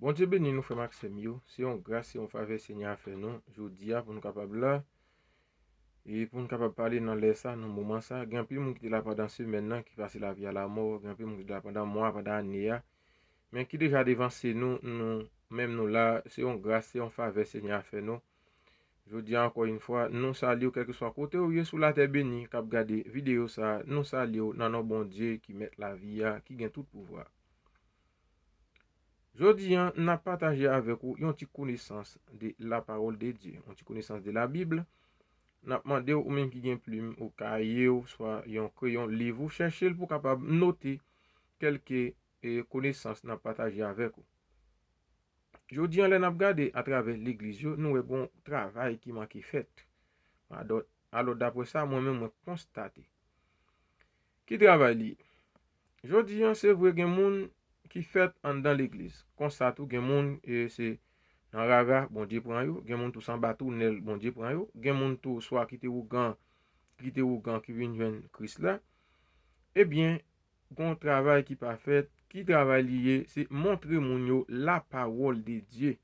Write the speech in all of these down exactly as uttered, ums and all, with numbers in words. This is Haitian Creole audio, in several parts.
Bondye beni nou, frè m ak sè m yo. Se yon gras, se yon favè Senyè a fè nou jodi a pou nou kapab la e pou nou kapab pale nan lè sa, nan moman sa. Gen anpil moun ki te la pandan semèn nan, ki pase lavi a lanmò. Gen anpil moun ki te la pandan mwa, pandan ane a. Men ki deja devanse nou, nou menm nou la. Se yon gras, se yon favè Senyè a fè nou. Jodi a, ankò yon fwa, nou salye w kèlkeswa kote w ye sou latè beni k ap gade videyo sa a. Nou salye w nan non Bondye ki mèt lavi a, ki gen tout pouvwa. Jodi a, n ap pataje avèk ou yon ti konesans de la parole de Dieu, yon ti konesans de la Bible. N ap mande w, ou menm ki gen plim ou kaye w, swa yon kreyon, liv ou, chèche l pou w kapab note kèlke e konesans n ap pataje avèk ou. Jodi a, lè n ap gade atravè legliz yo, nou wè gon travay ki manke fèt. Alò, alò, daprè sa, mwen menm, mwen konstate. Ki travay li ye? Jodi a, se vre, gen moun ki fèt anndan legliz. Konsa tou, gen moun, e, se nan rara, Bondye pran yo. Gen moun tou, se anba tounèl, Bondye pran yo. Gen moun tou, swa ki te wougan, ki te wougan, ki vin jwenn Kris la. Ebyen, gon travay ki pa fèt. Ki travay li ye? Se montre moun yo la parole de Dieu.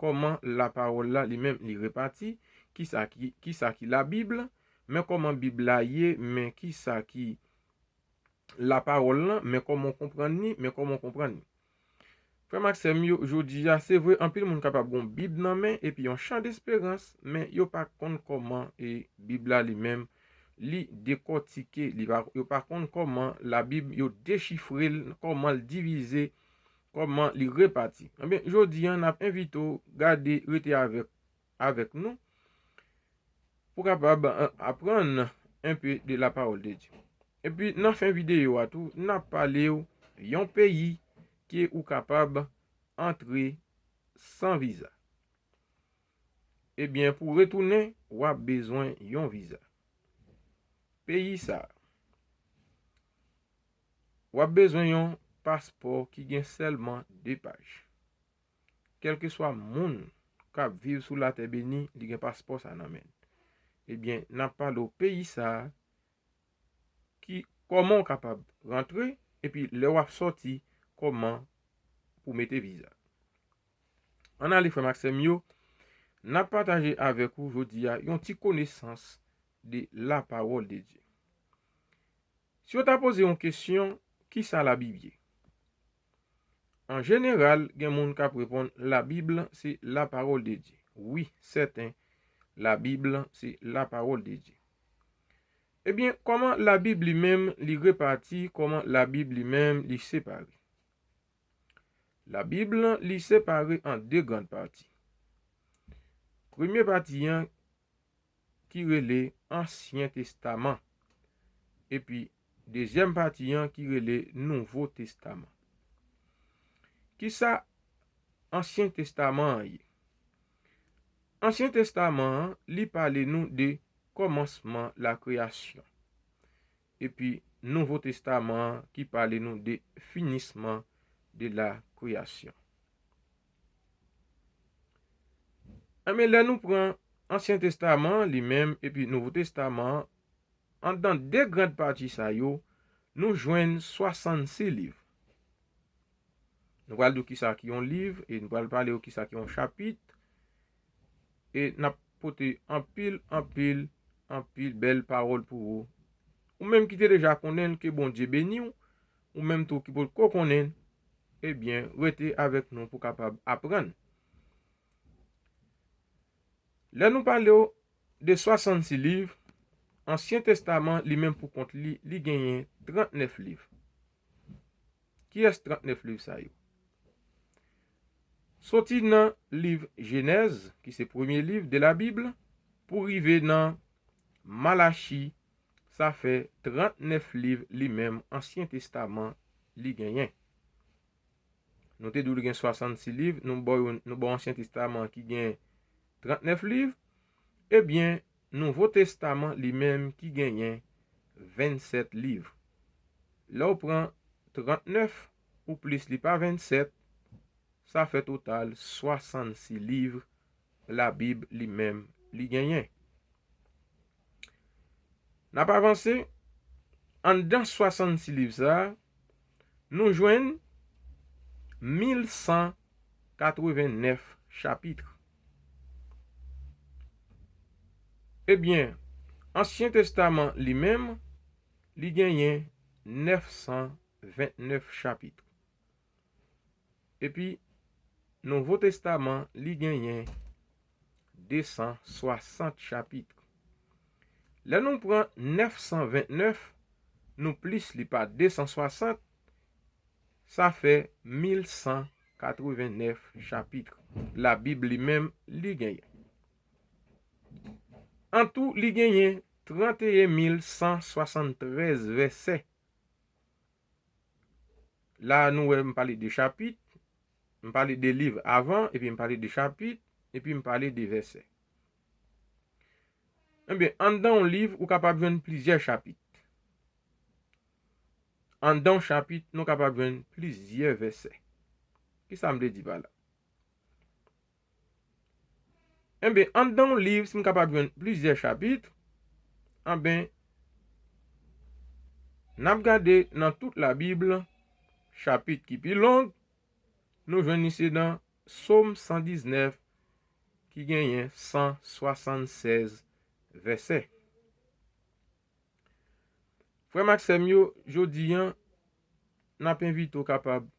Kòman la parole la, li menm, li repati, kisa ki, kisa ki la Bible, men kòman Bib la ye, men kisa ki la parole lan, men kòman w konprann li, men kòman w konprann li. Frè m ak sè m yo, jodi a, se vre, anpil moun kapab gon Bib nan men, epi yon chan desperans, men yo pa konn kòman e Bib la li menm, li dekòtike, li pa, yo pa konn kòman la Bib, yo dechifre l, kòman l divize, kòman li repati. Ebyen, jodi a, n ap envite w gade, rete avèk, avèk nou, pou kapab, e, aprann un peu de la parole de Dieu. Epi, nan fen videyo a tou, n ap pale w yon peyi ke ou kapab antre san viza. Ebyen, pou retounen, w ap bezwen yon viza. Peyi sa a, w ap bezwen yon paspò ki gen sèlman de paj. Kèlkeswa moun k ap viv sou latè beni, li gen paspò sa nan men l. Ebyen, n ap pale w peyi sa a, ki, kòman w kapab rantre, epi lè w ap sòti, kòman pou mete viza. Ann ale, frè m ak sè m yo, n ap pataje avèk ou jodi a yon ti konesans de la parole de Dieu. Si yo ta poze yon kesyon, kisa Labib ye? An jeneral, gen moun k ap reponn, Labib se la parole de Dieu. Wi, sèten, Labib se la parole de Dieu. Ebyen, kòman Labib li menm li repati, kòman Labib li menm li separe? Labib lan, li separe an de grann pati. Premye pati an ki rele Ansyen Testaman, epi dezyèm pati an ki rele Nouvo Testaman. Kisa Ansyen Testaman an ye? Ansyen Testaman an, li pale nou de kòmansman lakreyasyon. Epi Nouvo Testaman an ki pale nou de finisman de lakreyasyon. Enben, lè nou pran Ansyen Testaman an li menm epi Nouvo Testaman an, anndan de grann pati sa yo, nou jwenn swasannsis liv. Nou pral di w kisa ki yon liv, e nou pral pale w kisa ki yon chapit. E n ap pote anpil, anpil, anpil bèl pawòl pou ou. Ou menm ki te deja konnen l, ke Bondye beni w. Ou menm tou ki potko konnen l, ebyen, rete avèk nou pou kapab aprann. Lè nou pale w de swasannsis liv, Ansyen Testaman li menm pou kont li, li genyen trannèf liv. Kiyès trannèf liv sa yo? Soti nan liv Jenèz, ki se premye liv de Labib, pou rive nan Malachi, sa fè trannèf liv li menm Ansyen Testaman li genyen. Nou te di w li gen swasannsis liv, nou ba w, nou ba w Ansyen Testaman ki gen trannèf liv, ebyen, Nouvo Testaman li menm ki genyen vennsèt liv. Lè w pran trannèf ou plis li pa vennsèt, sa fè total swasannsis liv Labib li menm li genyen. N ap avanse, anndan swasannsis liv sa a, nou jwenn mil san katrevennèf chapit. Ebyen, Ansyen Testaman li menm, li genyen nèf san vennèf chapit. Epi, Nouvo Testaman, li genyen de san swasant chapit. Lè nou pran nèf san vennèf, nou plis li pa de san swasant, sa fè mil san katrevennèf chapit Labib li menm li genyen. Antou, li genyen tranteyen mil san swasanntrèz vèsè. La, nou wè m pale de chapit, m pale de liv avan, epi m pale de chapit, epi m pale de vèsè. Ebyen, anndan yon liv, ou kapab jwenn plizyè chapit. Anndan yon chapit, nou kapab jwenn plizyè vèsè. Kisa m vle di pa la? Enben, anndan yon liv, si m kapab jwenn plizyè chapit, anben, n ap gade nan tout Labib, chapit ki pi long, nou jwenn li se nan Sòm san diznèf, ki genyen san swasannsèz vèsè. Frè m ak sè m yo, jodi a, n ap envite w kapab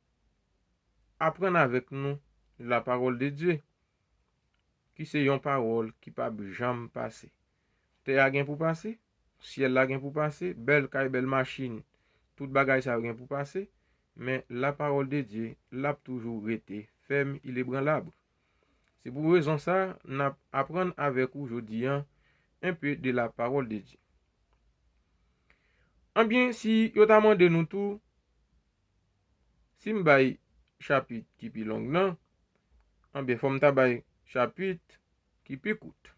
aprann avèk nou la parole de Dieu, ki se yon pawòl ki p ap janm pase. Tè a gen pou pase, syèl la gen pou pase, bèl kay, bèl machin, tout bagay sa yo gen pou pase, men la parole de Dieu, l ap toujou rete fèm, inebranlab. Se pou rezon sa, n ap aprann avèk ou jodi a, un peu de la parole de Dieu. Anbyen, si yo ta mande nou tou, si m bay chapit ki pi long nan, anbyen, fò m ta bay chapit ki pi kout.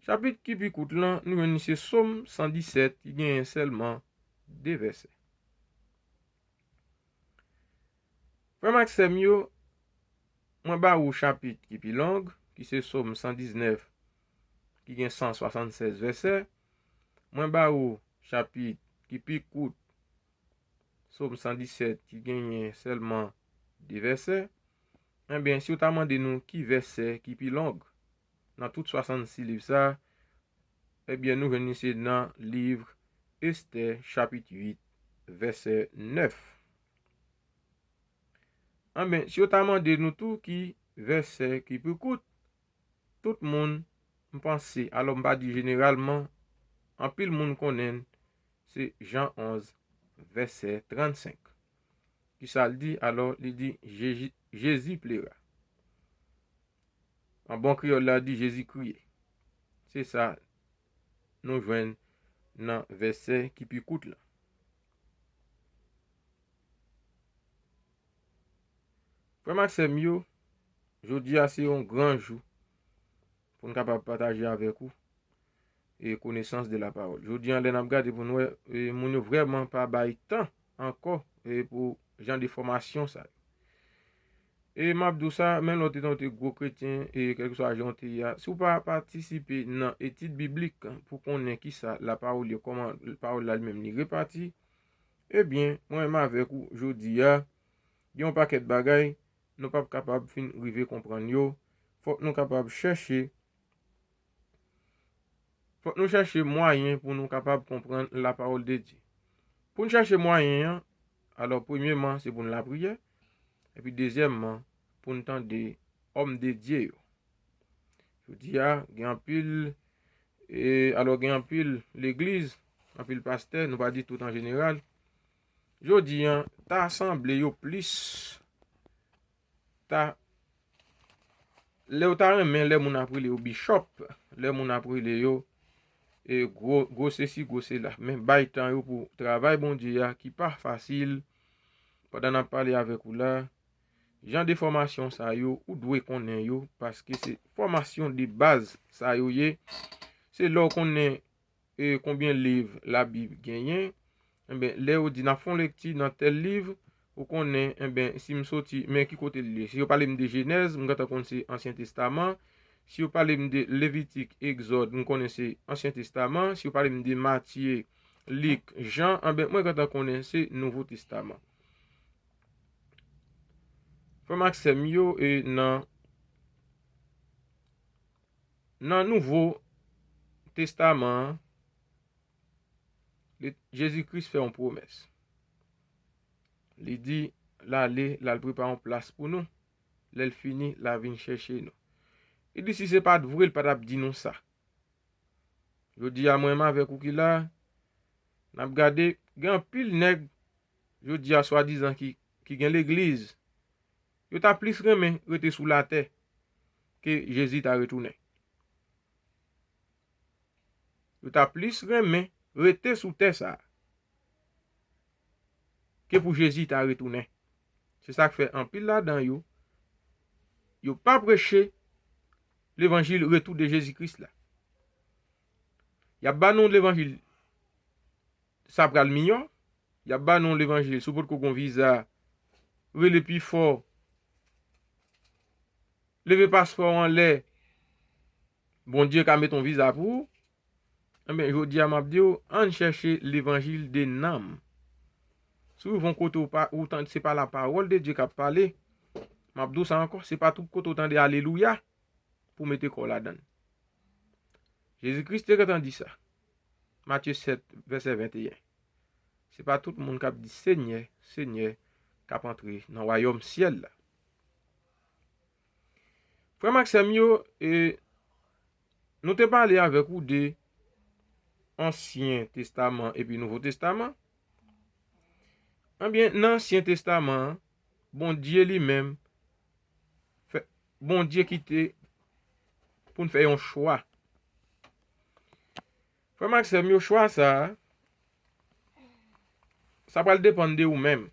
Chapit ki pi kout lan, nou jwenn li se Sòm san disèt, ki genyen sèlman de vèsè. Frè m ak sè m yo, mwen ba ou chapit ki pi long, ki se Sòm san diznèf, ki gen san swasannsèz vèsè. Mwen ba ou chapit ki pi kout, Sòm san disèt, ki genyen sèlman de vèsè. Enben, si w ta mande nou ki vèsè ki pi long nan tout swasannsis liv sa, ebyen, nou jwenn li se nan liv Estè, chapit uit, vèsè nèf. Anben, si yo ta mande nou tou ki vèsè ki pi kout, tout moun, m panse, alò m pa di jeneralman, anpil moun konnen l, se Jan onz, vèsè trannsenk. Kisa l di? Alò, li di, Jezi, Jezi plera. An bon kreyòl la di, Jezi kriye. Se sa nou jwenn nan vèsè ki pi kout la. Frè m ak sè m yo, jodi a se yon gran jou pou n kapab pataje avèk ou e konesans de la parole. Jodi a, lè n ap gade pou n wè, e, moun yo vrèman pa bay tan ankò, e, pou jan de fòmasyon sa yo. E m ap di w sa, menm lè w te, te gwo kretyen, e kèlkeswa jan w te ye a, si w pa patisipe nan etid biblik pou konnen kisa la parole ye, kòman pawòl la li menm li repati, ebyen, mwen menm avèk ou, jodi a, gen yon pakèt bagay, nou p ap kapab fin rive konprann yo. Fòk nou kapab chèche, fòk nou chèche mwayen pou nou kapab konprann la parole de Dieu. Pou n chèche mwayen an, alò, premyeman, se pou n lapriyè, epi dezyèmman, pou n tande homme de Dieu yo. Jodi a, gen anpil, e, alò, gen anpil legliz, anpil pastè, nou pa di tout an jeneral. Jodi a, ta sanble yo plis, ta, lè yo ta renmen, lè moun ap rele yo bishop, lè moun ap rele yo, e, gwo, gwo sesi, gwo sela. Men bay tan yo pou travay Bondye a, ki pa fasil, pandan n ap pale avèk ou la, jan de fòmasyon sa yo, ou dwe konnen yo, paske se fòmasyon de baz sa yo ye. Se lè w konnen, e, konbyen liv Labib genyen. Enben, lè yo di n ap fè yon lekti nan tèl liv, ou konnen, enben, si m soti, men ki kote l ye. Si yo pale m de Jenèz, m gentan konn se Ansyen Testaman. Si yo pale m de Levitik, Egzòd, m konnen se Ansyen Testaman. Si yo pale m de Matye, Lik, Jan, enben, mwen gentan konnen se Nouvo Testaman. Frè m ak sè m yo, e nan, nan Nouvo Testaman an, li, Jezi Kris fè yon pwomès. Li di, l ale, l al prepare yon plas pou nou. Lè l fini, l a vin chèche nou. Li di, si se pa t vre, l pa t ap di nou sa. Jodi a, mwen menm avèk ou ki la, n ap gade, gen anpil nèg, jodi a, swadizan ki, ki gen legliz, yo ta plis renmen rete sou latè ke Jezi ta retounen. Yo ta plis renmen rete sou tè sa a ke pou Jezi ta retounen. Se sa k fè anpil ladan yo, yo pa preche levanjil retou de Jezi Kris la. Y ap ba nou levanjil sa pral miyò, y ap ba nou levanjil, si w potko gon viza, rele pi fò, leve paspò w anlè, Bondye ka mete yon viza pou ou. Enben, jodi a, m ap di w, ann chèche levanjil de nanm. Si w rive yon kote ou pa, ou tande se pa la parole de Dieu k ap pale, m ap di w sa ankò, se pa tout kote ou tande alelouya pou w mete kò w ladan l. Jezi Kris te gentan di sa. Matye sèt, vèsè venteyen. Se pa tout moun k ap di, Senyè, Senyè, k ap antre nan wayòm syèl la. Frè m ak sè m yo, e, nou te pale avèk ou de Ansyen Testaman epi Nouvo Testaman. Ebyen, nan Ansyen Testaman an, Bondye li menm, fè, Bondye kite pou n fè yon chwa. Frè m ak sè m yo, chwa sa a, sa pral depann de ou menm.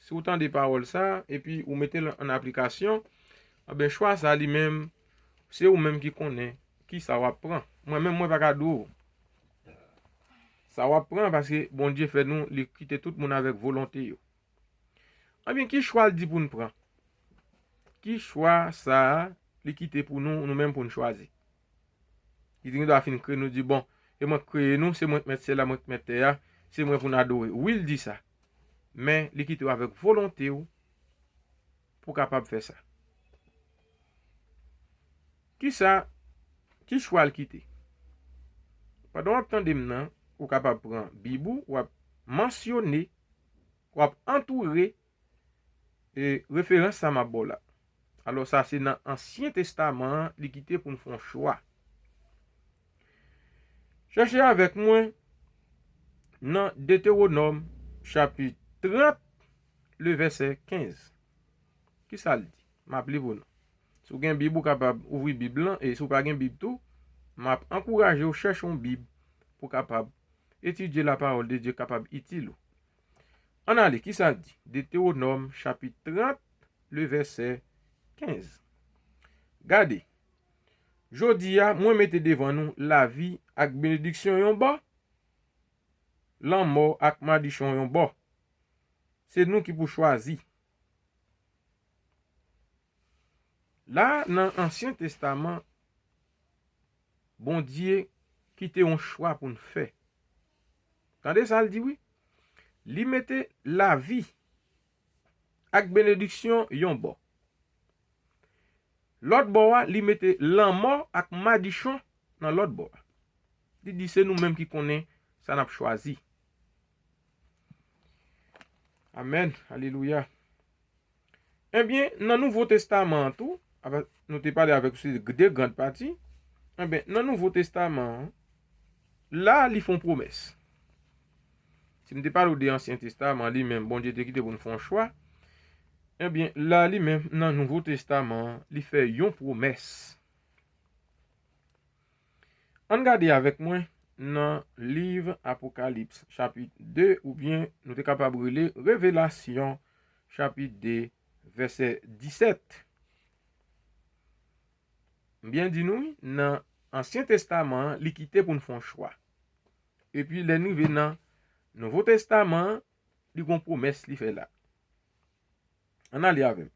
Si w tande pawòl sa a, epi ou mete l an aplikasyon, anben, chwa sa a li menm, se ou menm ki konnen ki sa w ap pran. Mwen menm, mwen pa ka di w sa w ap pran, paske Bondye fè nou, li kite tout moun avèk volonte yo. Anben, ki chwa l di pou n pran? Ki chwa sa a li kite pou nou, nou menm pou n chwazi? Li di, gen dwa fin kreye nou, di, bon, e mwen k kreye nou, se mwen k mèt syèl la, mwen k mèt tè a, se mwen pou n adore. Wi, l di sa. Men, li kite w avèk volonte w pou w kapab fè sa. Kisa, ki chwa l kite? Pandan w ap tande m nan, ou kapab pran Bib ou, w ap mansyone, w ap antoure, e, referans sa m ap ba w la. Alò, sa se nan Ansyen Testaman an, li kite pou n fè yon chwa. Chèche avèk mwen nan Detewonòm, chapit trant, le vèsè kenz. Kisa l di? M ap li pou nou. Si w gen Bib, ou kapab ouvri Bib lan, e si w pa gen Bib tou, m ap ankouraje w chèche yon Bib pou w kapab etidye la parole de Dieu, kapab itil ou. Ann ale, kisa l di? Detewonòm, chapit trant, le vèsè kenz. Gade, jodi a, mwen mete devan nou lavi ak benediksyon yon bò, lanmò ak madichon yon bò. Se nou ki pou chwazi. La, nan Ansyen Testaman, Bondye kite yon chwa pou n fè. Tande sa l di, wi. Li mete lavi ak benediksyon yon bò. Lòt bò a, li mete lanmò ak madichon nan lòt bò a. Li di, se nou menm ki konnen sa n ap chwazi. Amèn. Alelouya. Ebyen, nan Nouvo Testaman an tou, apa, nou te pale avèk ou sou de grand pati. Ebyen, nan Nouvo Testaman an, la li fè yon pwomès. Si m te pale w de Ansyen Testaman, li menm, Bondye te kite pou n fè yon chwa. Ebyen, la li menm, nan Nouvo Testaman an, li fè yon pwomès. Ann gade avèk mwen nan liv Apokalips, chapit de, oubyen nou te kapab rele Revelasyon, chapit de, vèsè disèt. M byen di nou, wi, nan Ansyen Testaman an, li kite pou n fè yon chwa. Epi, lè n rive nan Nouvo Testaman an, li gon pwomès li fè la. Ann ale avè m.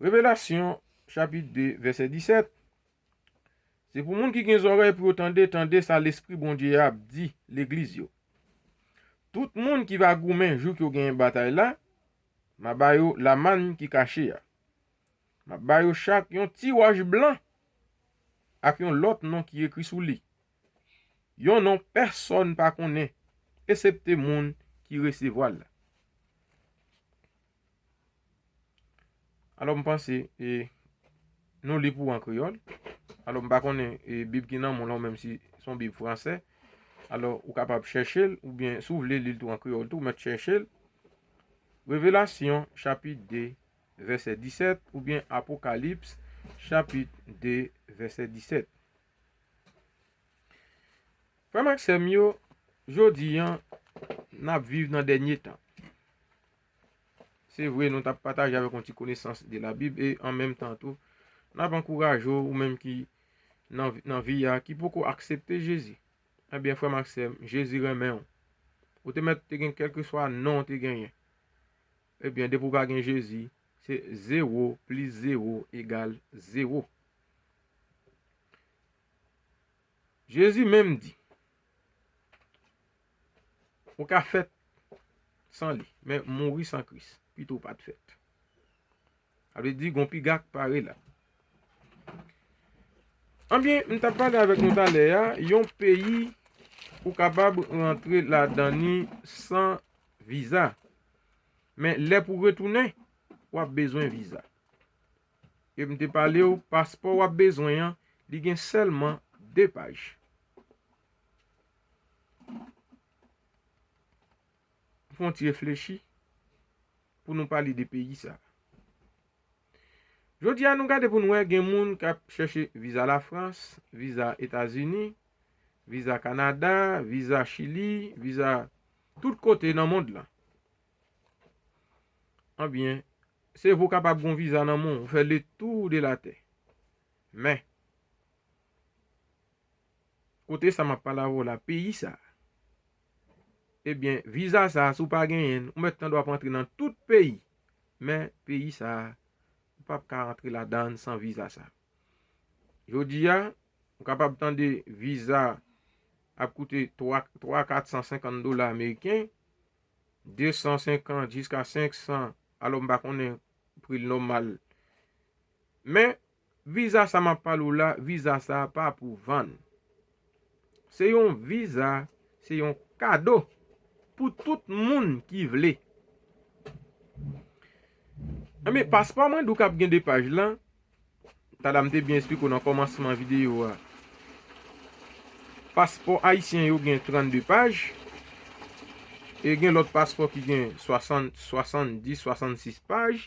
Revelasyon, chapit de, vèsè disèt. Se pou moun ki gen zòrèy pou yo tande, tande sa Lespri Bondye a ap di legliz yo. Tout moun ki va goumen jouk yo genyen batay la, M a ba yo Lamann ki kache a. M a ba yo chak yon ti wòch blan ak yon lòt non ki ekri sou li. Yon non pèsonn pa konnen, esepte moun ki resevwa l la. Alò, m panse, e, nou li pou an kreyòl. Alò, m pa konnen, e, Bib ki nan men w lan, menm si se yon Bib fransè. Alò, ou kapab chèche l, oubyen si w vle li l tou an kreyòl tou, ou mèt chèche l. Revelasyon, chapit de, vèsè disèt, oubyen Apokalips, chapit de, vèsè disèt. Frè m ak sè m yo, jodi a, n ap viv nan dènye tan. Se vre, nou t ap pataje avèk yon ti konesans de Labib e an menm tan tou, n ap ankouraje w, ou menm ki nan, nan vi a, ki poko aksepte Jezi. Ebyen, frè m ak sè m, Jezi renmen w. Ou te mèt te gen kèlkeswa non w te genyen. Ebyen, depi w pa gen Jezi, se zewo plis zewo egal zewo. Jezi menm di, ou ka fèt san li, men mouri san Kris, pito w pa t fèt. Sa vle di, gon piga k pare la. Anbyen, m t ap pale avèk nou talè a, yon peyi ou kapab rantre ladan li san viza. Men lè pou retounen, w ap bezwen viza. E m te pale w, paspò w ap bezwen an, li gen sèlman de paj. Fè yon ti reflechi pou nou pale de peyi sa. Jodi a, nou gade pou nou wè, gen moun k ap chèche viza Lafrans, viza Etazini, viza Kanada, viza Chili, viza tout kote nan mond lan. Anbyen, se vre w kapab gen yon viza nan men w, ou fè le tour de la terre. Men, kote sa m ap pale avè w la, peyi sa a, ebyen, viza sa a, si w pa genyen l, ou mèt tande w ap antre nan tout peyi. Men, peyi sa a, ou p ap ka antre ladan l san viza sa a. Jodi a, ou kapab tande viza ap koute twa, twa, kat san senkant dola ameriken, de san senkant jiska senk san, alò m pa konnen pri l nòmal. Men, viza sa m ap pale w la, viza sa pa pou vann. Se yon viza, se yon kado pou tout moun ki vle. Anben, paspò mwen di w k ap gen de paj lan, talè m te byen esplike w nan kòmansman videyo a. Paspò ayisyen yo gen trannde paj, e gen lòt paspò ki gen swasann, swasanndis, swasannsis paj.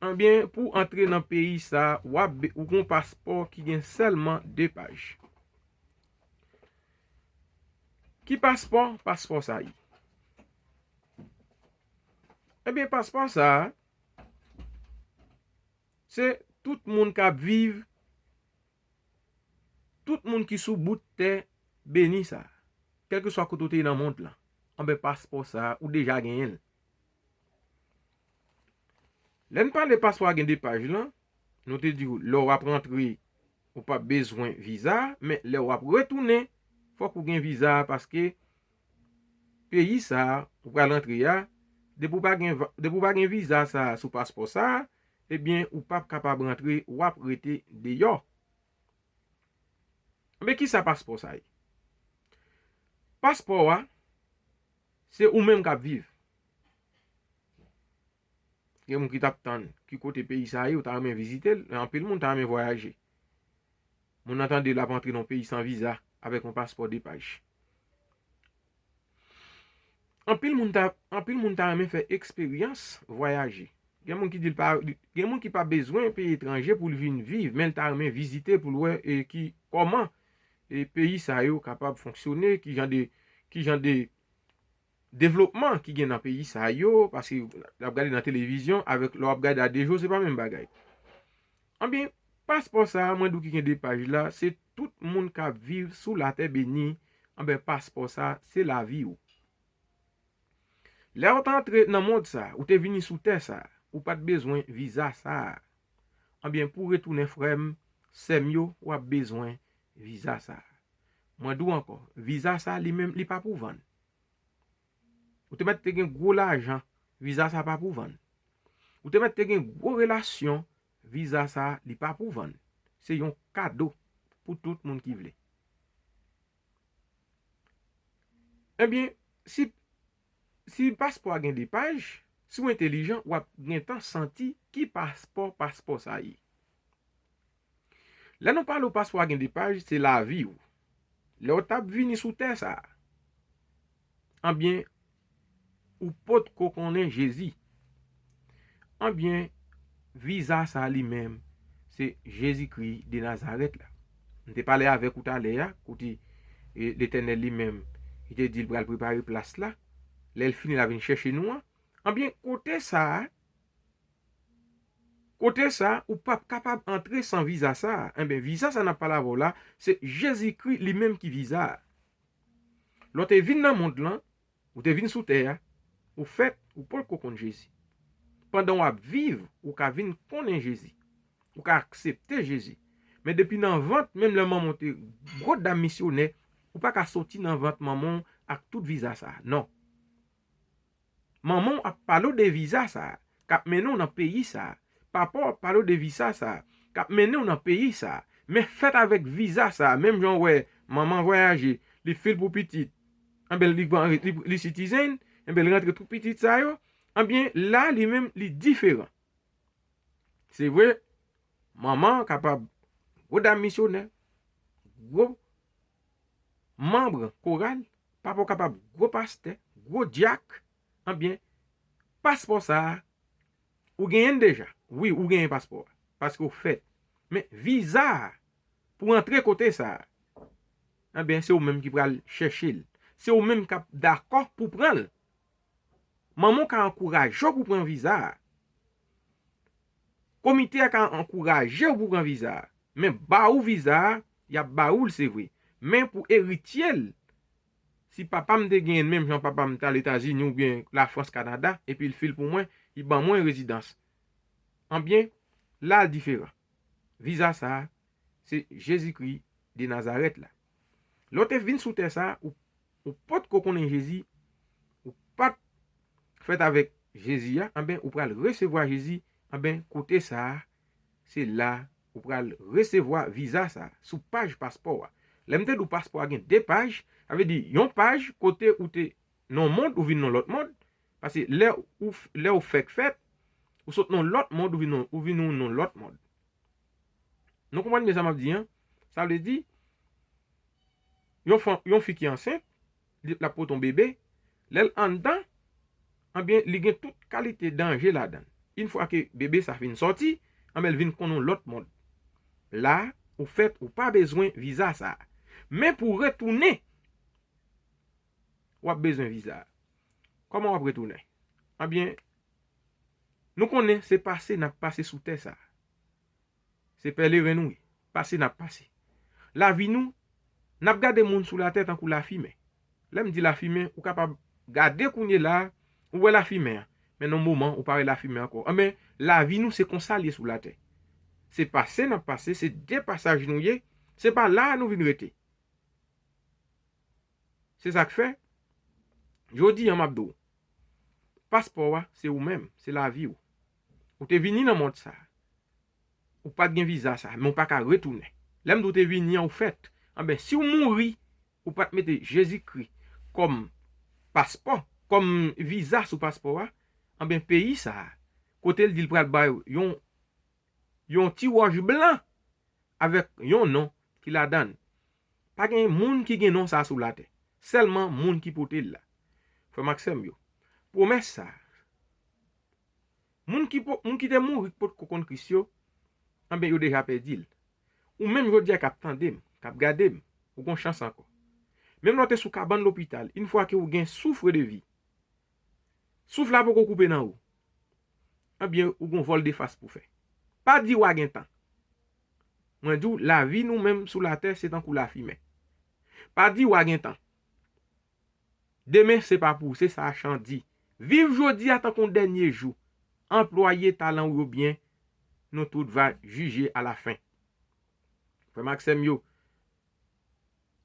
Anbyen, pou antre nan peyi sa, w ap be-, ou gon paspò ki gen sèlman de paj. Ki paspò? Paspò sa ye. Ebyen, paspò sa, se tout moun k ap viv, tout moun ki sou bout tè beni sa, kèlkeswa kote w te ye nan mond lan, anben paspò sa, ou deja genyen l. Lè n pale paspò a gen de paj lan, nou te di w, lè w ap rantre, ou p ap bezwen viza, men lè w ap retounen, fòk ou gen viza, paske peyi sa a ou pral rantre a, depi w pa gen va-, depi w pa gen viza sa a sou paspò sa a, ebyen, ou p ap kapab rantre, w ap rete deyò. Men ki sa paspò sa ye? Paspò a, se ou menm k ap viv. Gen moun ki t ap tann ki kote peyi sa a ye, ou ta renmen vizite l, men anpil moun ta renmen vwayaje. Moun nan tande l ap antre nan yon peyi san viza avèk yon paspò de paj. Anpil moun ta, anpil moun ta renmen fè eksperyans vwayaje. Gen moun ki di l pa, gen moun ki pa bezwen peyi etranje pou l vin viv, men l ta renmen vizite pou l wè, e, ki, kòman, e, peyi sa yo kapab fonksyone, ki jan de, ki jan de devlopman ki gen nan peyi sa yo, paske l ap gade nan televizyon avèk lè w ap gade a de jou, se pa menm bagay. Anbyen, paspò sa a, mwen di w ki gen de paj la, se tout moun k ap viv sou latè beni, anben, paspò sa a, se lavi w. Lè w te antre nan mond sa a, ou te vini sou tè sa a, ou pa t bezwen viza sa a. Anbyen, pou w retounen, frè m, sè m yo, w ap bezwen viza sa a. Mwen di w ankò, viza sa a, li menm, li pa pou vann. Ou te mèt te gen gwo lajan, viza sa a pa pou vann. Ou te mèt te gen gwo relasyon, viza sa a, li pa pou vann. Se yon kado pou tout moun ki vle. Ebyen, si, si paspò a gen de paj, si w entelijan, w ap gentan santi ki paspò paspò sa ye. Lè nou pale w paspò a gen de paj, se lavi w. Lè w t ap vini sou tè sa a, anbyen, ou potko konnen Jezi. Anbyen, viza sa a li menm, se Jezikri de Nazarèt la. M te pale avèk ou talè a, kote, e, Letènèl li menm, li te di l pral prepare plas la. Lè l fini, l a vin chèche nou an. Anbyen, kote sa a, kote sa a, ou p ap kapab antre san viza sa a. Enben, viza sa n ap pale avè w la, se Jezikri li menm ki viza a. Lè w te vin nan mond lan, ou te vin sou tè a, ou fèt, ou potko konn Jezi. Pandan w ap viv, ou ka vin konnen Jezi. Ou ka aksepte Jezi. Men depi nan vant, menm lè manman w te gwo dam misyonè, ou pa ka soti nan vant manman w ak tout viza sa a. Non. Manman w ap pale w de viza sa a, k ap mennen w nan peyi sa a. Papa w ap pale w de viza sa a, k ap mennen w nan peyi sa a. Men fèt avèk viza sa a, menm jan w wè manman vwayaje, li fil pou pitit, anben li, li, li sitizen, enben li rantre tout pitit sa yo, anbyen la li menm li diferan. Se vre, manman an kapab gwo dam misyonè, gwo manm koral, papa w kapab gwo pastè, gwo dyak, anbyen, paspò sa a, ou genyen l deja. Wi, ou genyen paspò a, paske w fèt. Men viza a, pou antre kote sa a, anbyen, se ou menm ki pral chèche l. Se ou menm k ap dakò pou pran l. Manman w ka ankouraje w pou pran viza a. Komite a ka ankouraje w pou pran viza a. Men ba ou viza a, y ap ba ou l, se vre. Men pou eritye l, si papa m te genyen l menm jan papa m t al Etazini oubyen Lafrans, Kanada, epi l fil pou mwen, li ban mwen rezidans. Anbyen, la l diferan. Viza sa a, se Jezikri de Nazarèt la. Lè w te vin sou tè sa a, ou, ou potko konnen Jezi, ou pa t fèt avèk Jezi a, anben, ou pral resevwa Jezi, anben, kote sa a, se la ou pral resevwa viza sa a, sou paj paspò a. Lè m te di w paspò a gen de paj, sa vle di yon paj kote ou te nan yon mond, ou vin nan lòt mond, paske lè ou, lè ou fèk fèt, ou sot nan lòt mond, ou vin nan, ou vin nan lòt mond. Nou konprann byen sa m ap di an? Sa vle di, yon fanm, yon fi ki ansent, li, l ap pote yon bebe, lè l anndan, anbyen, li gen tout kalite danje ladan l. Yon fwa ke bebe sa fin sòti, anbyen, l vin konn yon lòt mond. La, ou fèt, ou pa bezwen viza sa a. Men pou w retounen, w ap bezwen viza a. Kòman w ap retounen? Anbyen, nou konnen se pase n ap pase sou tè sa a. Se pèleren nou ye. Pase n ap pase. Lavi nou, n ap gade moun sou latè tankou lafimen. Lè m di lafimen, ou kapab gade kounye la a, ou wè lafimen an. Men nan moman, ou pa wè lafimen ankò. Anben, lavi nou se konsa l ye sou latè. Se pase n ap pase, se de pasaj nou ye, se pa la a nou vin rete. Se sa k fè, jodi a m ap di w, paspò a se ou menm, se lavi w. Ou te vini nan mond sa a. Ou pa t gen viza sa a, men ou pa ka retounen. Lè m di w te vini an, ou fèt. Anben, si w mouri, ou pa t mete Jezikri kòm paspò, kòm viza sou paspò a, anben, peyi sa a, kote l di l pral ba w yon, yon ti wòch blan avèk yon non ki ladan l. Pa gen moun ki gen non sa a sou latè. Sèlman moun ki pote l la. Frè m ak sè m yo, pwomès sa a, moun ki po-, moun ki te mouri k potko konn Kris yo, anben, yo deja pèdi l. Ou menm jodi a k ap tande m, k ap gade m, ou gon chans ankò. Menm lè w te sou kabann lopital, yon fwa ke ou gen souf de vi, souf la poko koupe nan ou, anbyen, ou gon vòl de fas pou fè. Pa di w a gen tan. Mwen di w, lavi nou menm sou latè se tankou lafimen. Pa di w a gen tan. Demen se pa pou ou, se sa chan di. Viv jodi a tankou yon dènye jou. Anplwaye talan w yo byen, nou tout va jije alafen. Frè m ak sè m yo,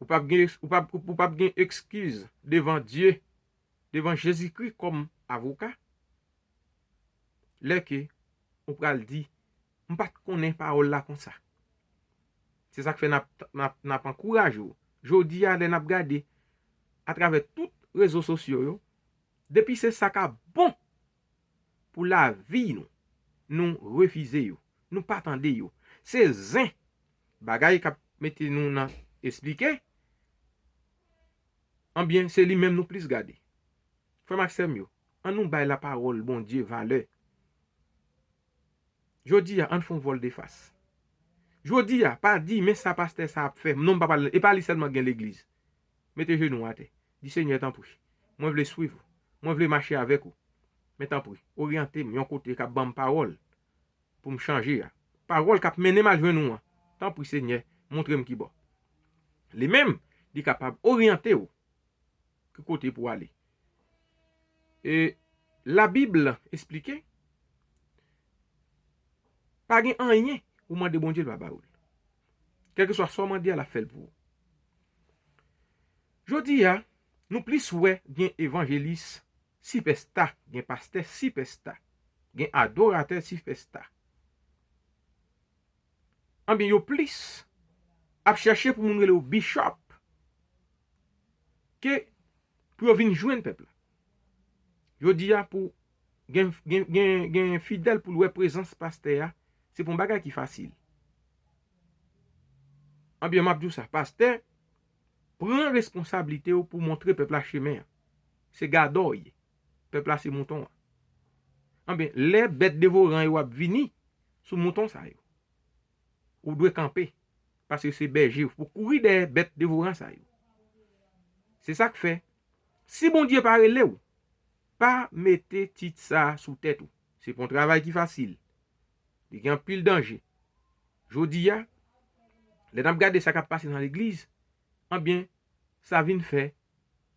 ou p ap gen, ou p ap, ou p ap gen ekskiz devan Dye, devan Jezikri kòm avoka. lè ke ou pral di, "M pa t konnen pawòl la konsa." Se sa k fè n ap, n ap, n ap ankouraje w. Jodi a, lè n ap gade atravè tout rezo sosyo yo, depi se sa k ap bon pou lavi nou, nou refize yo. Nou pa tande yo. Se zen. Bagay k ap mete nou nan esplike, anbyen, se li menm nou plis gade. Frè m ak sè m yo, an nou bay lapawòl Bondye valè. Jodi a, ann fè yon vòl de fas. Jodi a, pa di, "Men sa pastè sa ap fè." Non, m pa pale, e pa li sèlman gen legliz. Mete jenou w atè. Di, "Senyè, tanpri, mwen vle swiv ou. Mwen vle mache avèk ou. Men tanpri, oryante m yon kote k ap ban m pawòl pou m chanje a. Pawòl k ap mennen m al jwenn ou an. Tanpri, Senyè, montre m ki bò." Li menm, li kapab oryante w ki kote pou w ale. E Labib esplike, pa gen anyen ou mande Bondye, l pa ba ou l. Kèlkeswa sa w mande a, l ap fè l pou ou. Jodi a, nou plis wè gen evanjelis sipèsta, gen pastè sipèsta, gen adoratè sipèsta. Anbyen, yo plis ap chèche pou moun rele yo bishop ke pou yo vin jwenn pèp la. Jodi a, pou gen, gen, gen, gen fidèl pou l wè prezans pastè a, se pa yon bagay ki fasil. Anbyen, m ap di w sa, pastè, pran responsablite w pou montre pèp la chemen an. Se gadò w ye. Pèp la se mouton an. Anbyen, lè bèt devoran yo ap vini sou mouton sa yo, ou dwe kanpe, paske se bèje w pou kouri dèyè bèt devoran sa yo. Se sa k fè, si Bondye pa rele w, pa mete tit sa a sou tèt ou. Se pa yon travay ki fasil. Li gen anpil danje. Jodi a, lè n ap gade sa k ap pase nan legliz, anbyen, sa vin fè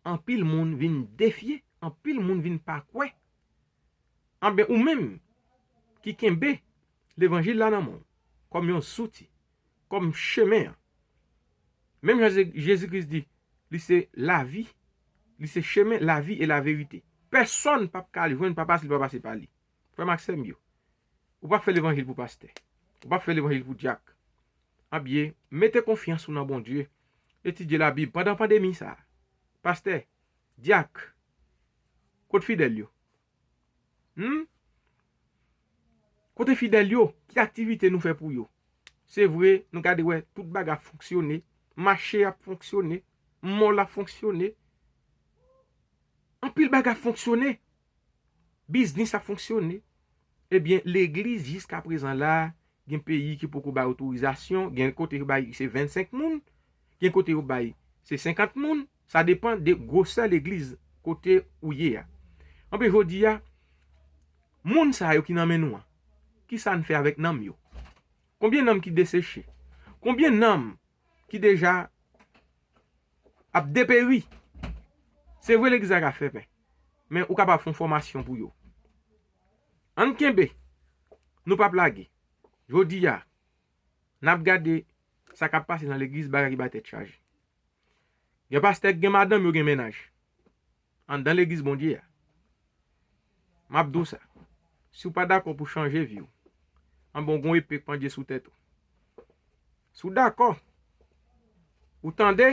anpil moun vin defye, anpil moun vin pa kwè. Anbyen, ou menm ki kenbe levanjil la nan men w kòm yon zouti, kòm chemen an. Menm jan Jezi Kris di, li se lavi, li se chemen, lavi e laverite. Pèsonn p ap ka al jwenn Papa si l pa pase pa li. Frè m ak sè m yo, ou p ap fè levanjil pou pastè. Ou p ap fè levanjil pou dyak. Anbyen, mete konfyans ou nan Bondye. Etidye Labib pandan pandemi sa a. Pastè, dyak, kot fidèl yo? Hmm? Kote fidèl yo? Ki aktivite nou fè pou yo? Se vre, nou gade wè, tout bagay ap fonksyone. Mache ap fonksyone. Mòl ap fonksyone. Anpil bagay ap fonksyone. Biznis ap fonksyone. Ebyen, legliz jiskaprezan la, gen peyi ki poko bay otorizasyon, gen kote yo bay se vennsenk moun, gen kote yo bay se senkant moun, sa depann de gwosè legliz kote ou ye a. Anben, jodi a, moun sa yo ki nan men nou an, ki sa n fè avèk nanm yo? Konbyen nanm ki deseche? Konbyen nanm ki deja ap deperi? Se vre, legliz la ka fè pen, men ou kapab fè yon fòmasyon pou yo. Ann kenbe, nou p ap lage. Jodi a, n ap gade sa k ap pase nan legliz, bagay ki bay tèt chaje. Gen pastè ki gen madanm yo, gen mennaj anndan legliz Bondye a. M ap di w sa, si w pa dakò pou chanje vi w, anben, w gon epe k pandye sou tèt ou. Si w dakò, ou tande,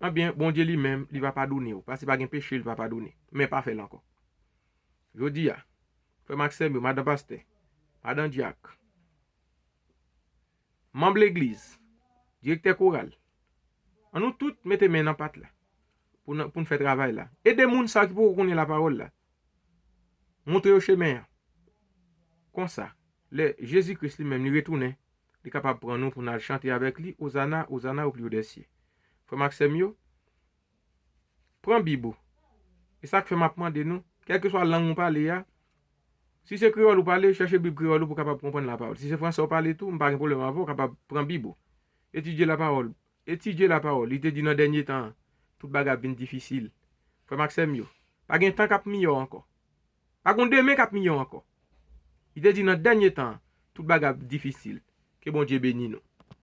anben, Bondye li menm, li va padone w, paske pa gen peche li pa padone, men pa fè l ankò. Jodi a, frè m ak sè m yo, madan pastè, madan dyak, manm legliz, direktè koral, ann nou tout mete men nan pat la pou n, pou n fè travay la. Ede moun sa yo ki poko konnen lapawòl la. Montre yo chemen an. Konsa, lè Jezi Kris li menm li retounen, li kapab pran nou pou n al chante avèk li, Ozana, Ozana, au plus haut des cieux. Frè m ak sè m yo, pran Bib ou. E sa k fè m ap mande nou, kèlkeswa lang ou pale a, si se kreyòl ou pale, chèche Bib kreyòl ou pou w kapab konprann lapawòl. Si se fransè ou pale tou, m pa gen pwoblèm avè w, w kapab pran Bib ou. Etidye lapawòl. Etidye lapawòl. Li te di nan dènye tan an, tout bagay ap vin difisil. Frè m ak sè m yo, pa gen tan k ap miyò ankò. Pa gon demen k ap miyò ankò. Li te di nan dènye tan an, tout bagay ap difisil. Ke Bondye beni nou.